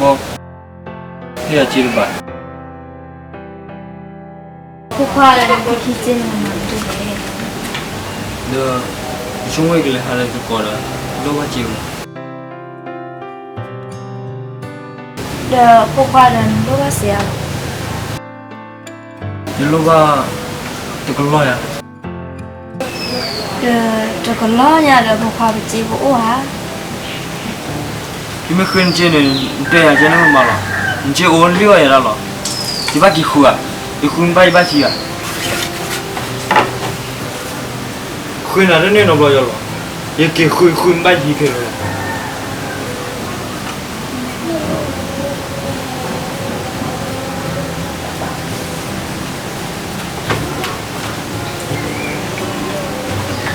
မ်, ဟ့ၣ်ယၤစ့တဘး, ဖိခွါလၢနကဟံးစ့န့ၣ်မၤမနုၤလဲၣ်, ဒီး ယဆိကမိၣ်ကလဲၤဟးလၢယကီၢ်ဒီး လိၣ်ဘၣ်စ့မး, ဒီးဖိခွါဒီးနလိၣ်ဘၣ်စ့ဧါ, ယလိၣ်ဘၣ် တကလီၢ်ယၤ ဒီးတကလီၢ်ညါဒီး ဖိခွါပစ့ပအိၣ်ဧါ. ယမ့ၢ်ဃ့နစ့န့ၣ် နတဲယၤကဲန့ၣ်မ့ၢ်မးလီၤ. နစ့အိၣ်လံၣ်အီၣ်ယၤဒၣ်လီၤ. ယဘၣ်က့ၤဃုဧါ, ယဃုနဘၣ်ယဘၣ်စံဧါ. ဃ့နၤတန့ၢ်နီတဘျီယၤလီၤ. ယက့ၤဃု ယဃုနဘၣ်ယဟံးခဲလၢာ်လီၤ.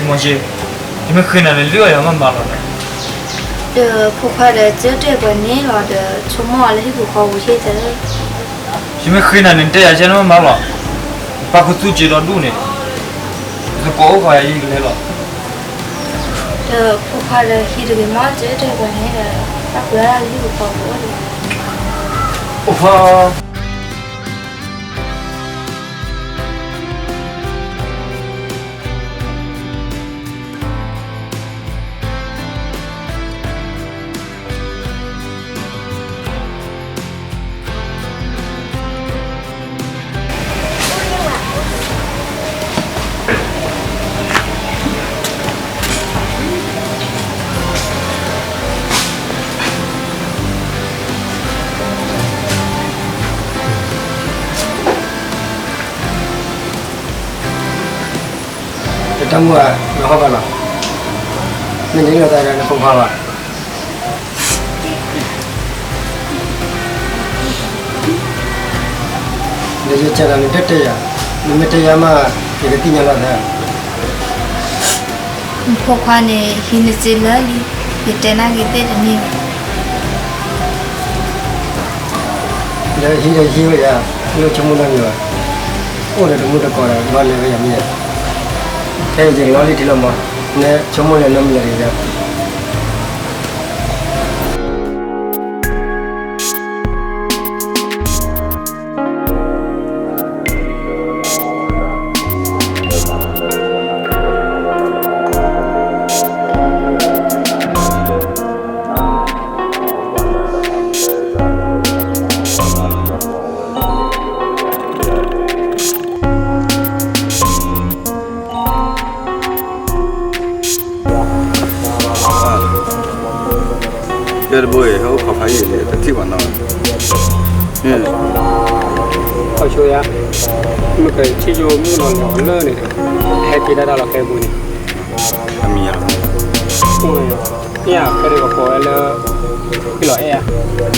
မ့ၢ်စ့, ယမ့ၢ်ဃ့နၤန့ၣ် လံၣ်အီၣ်ယၤမ့ၢ်မးလီၤ. ဒီးဖိခွါဒီး ကၢတၢၢ်ပှဲၤန့ၣ်လီၤဒီး ဆိကမိၣ်အီၤလၢဟံၣ်ပူၤဃီပူၤဟ့ၣ်တၢ် ယမ့ၢ်ဃ့နၤန့ၣ် နတဲယၤကဲန့ၣ်မ့ၢ်မးလီၤ. ပာ်ခူသူၣ်စ့ဒီဒူၣ်န့ၣ်, သကိးအိၣ်ဃီယၤယကလဲၤလီၤ. ဒီးဖိခွါဒီးဟံးတဂ့ၤမ့ၢ် ကၢတၢၢ်ပှဲၤန့ၣ်ဒီး ပာ်ဃုာ်ဒၣ်လၢဟံၣ်ပူၤဃီပူၤအိၣ်ဒီး အိၣ်ဖီ တၢ်မုၢ်ဧါ, နဟီၣ်ဘၣ်လီၤ. မ့ၢ်နလိာ်သးဒီးနဖိခွါဘၣ်. ဒီးယကနၤနတတဲယၤ, နမ့ၢ်တဲယၤမး ယကသ့ၣ်ညါလီၤသး. နဖိခွါန့ၣ် ဟံးနစ့လၢာ်လံ, ယတဲနၢ်ဂ့ၤသ့ၣ်တန့ၢ်ဘၣ်. ဒီးဟံးဒီးဟံးဝဲယၤ, နဆိကမိၣ်နီတမံၤဘၣ်. အိၣ်ဒီးတမူတကိးဒီး ဘၣ်လဲၤဝဲယၤမ့ၢ်ယၤ, ခဲအံၤယကလီၤလံထံလီၤမး, နဆိကမိၣ်လၢနမံၤလၢာ်တဂ့ၤယၤ. ယဲတဘိအံၤ ဟဲအိၣ်ခိးဖးယံာ်လံ တထံၣ်ဘၣ်နီၤ, ခီဆိယၤ, မ့ၢ်ကထံၣ်ယိမုၣ်နီၤလီၤလၢန့ၣ်, ဟဲက့ၤဒၣ်တၢ်လီၤခဲအပူၤန့ၣ်, အမံၤယၤ, ယၤဖဲဒၣ်ကကိးဝဲလၢ ဖံလီၤအဲၣ်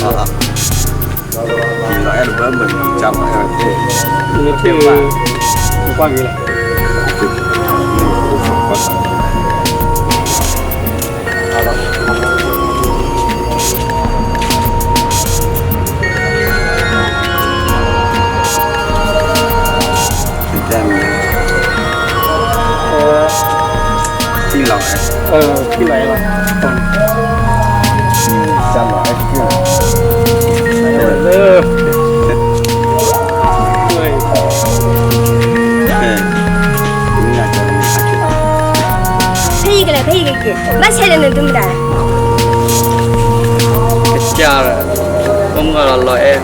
ဧါ, ဖံလီၤအဲၣ်တဘၢဘၢန့ၣ် ကၢ်လီၤအဲၣ်ဝဲသ့ၣ်, နထံၣ်, နကွၢ်ဂ့ၤလဲၣ်. ဖံလီၤအဲၣ်လီၤ, ဖံလီၤအဲၣ်လီၤ, ဖဲယကလဲၤ ဖဲယကက့ၤ ဘၣ်ဆဲးလၢနသုမတၤလဲၣ်. ကစၢ်ဒီး အိၣ်မုၢ်လီၤလီၤအဲၣ်,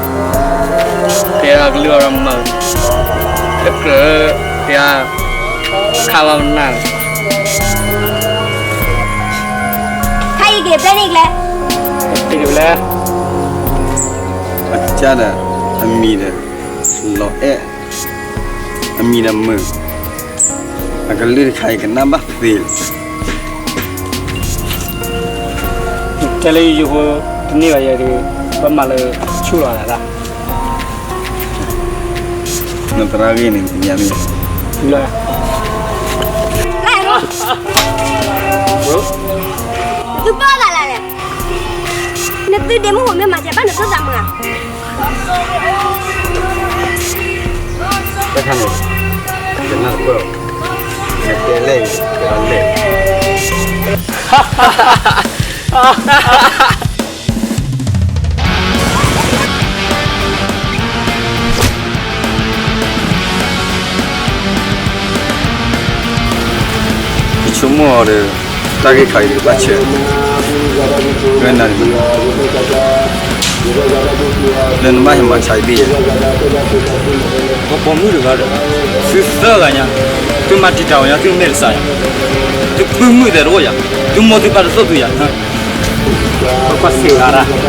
တဲအကလုၢ်အီၤဒီးမုာ်, တကြၢးတဲအခးဘၣ်မနုၤလဲၣ်. ခါအံၤက့ၤပျဲန့ၣ်ကလဲၣ်, က့ၤကလဲၣ်. အကစၢ်ဒီး အမံၤဒီး လီၤအဲၣ်, အမံၤဒီးမုာ်, အကလုၢ်တခါအံၤကနၣ်ဘၣ်သ့လီၤ. တဲလၢယယိဖိတန့ၢ်ဘၣ်ယဲဒုး ဘၣ်မၤလၢဆူၣ်လီၤသး, နသရၣ်ဂ့ၢ်န့ၣ် ယၤမ့ၢ်, သုပၢဘၣ်လၢ်လဲၣ်, နသုဒ့မုၣ်ဟိမ့ၢ်မၤစၢၤဘၣ်နသုသးမုာ်ဧါ. တခါန့ၣ် ကနၢ်တပၢၢ်, နတဲလဲၣ်အံၤ ကလီၤလဲၣ်. ဟါဟါဟါဟါ. ဆိကမိၣ်အီၤဒီး တၢ်ဂ့ၢ်ခါအံၤတဘၣ်ဆဲး, ဝဲနၤ, လၢနဘၣ်ဟဲမၤဆါအံၤဘ့ၣ်ယဲ, ပပိာ်မုၣ်တဂၤဒီး, သုသၢဂၤညါ, သုမၤတံာ်တာ်အီၤညါ သုမဲာ်တစးယၤ, သုပုၢ်မုၣ်သဲးတအိၣ်ယၤ, သုမိၢ်သုပၢ်တသိၣ်သုယၤ, ပကွၢ်စ့ၢ်ဂၤဒၣ်.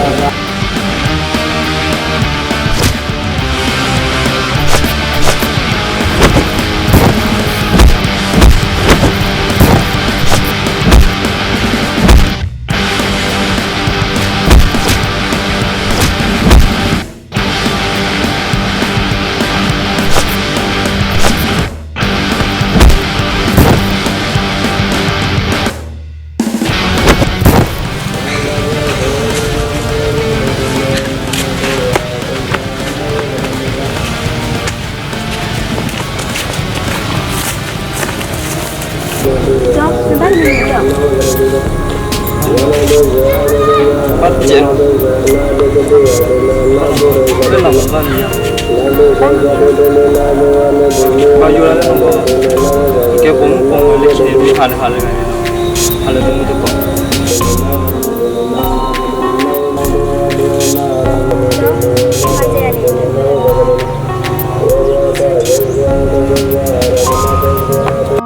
ကဲပိာ်မုၣ်ပိာ်မၢၤလၢခံန့ၣ် မ့ၢ်ဟးလၢဟးလၢ, ဟးလၢတမုၢ်တကိး.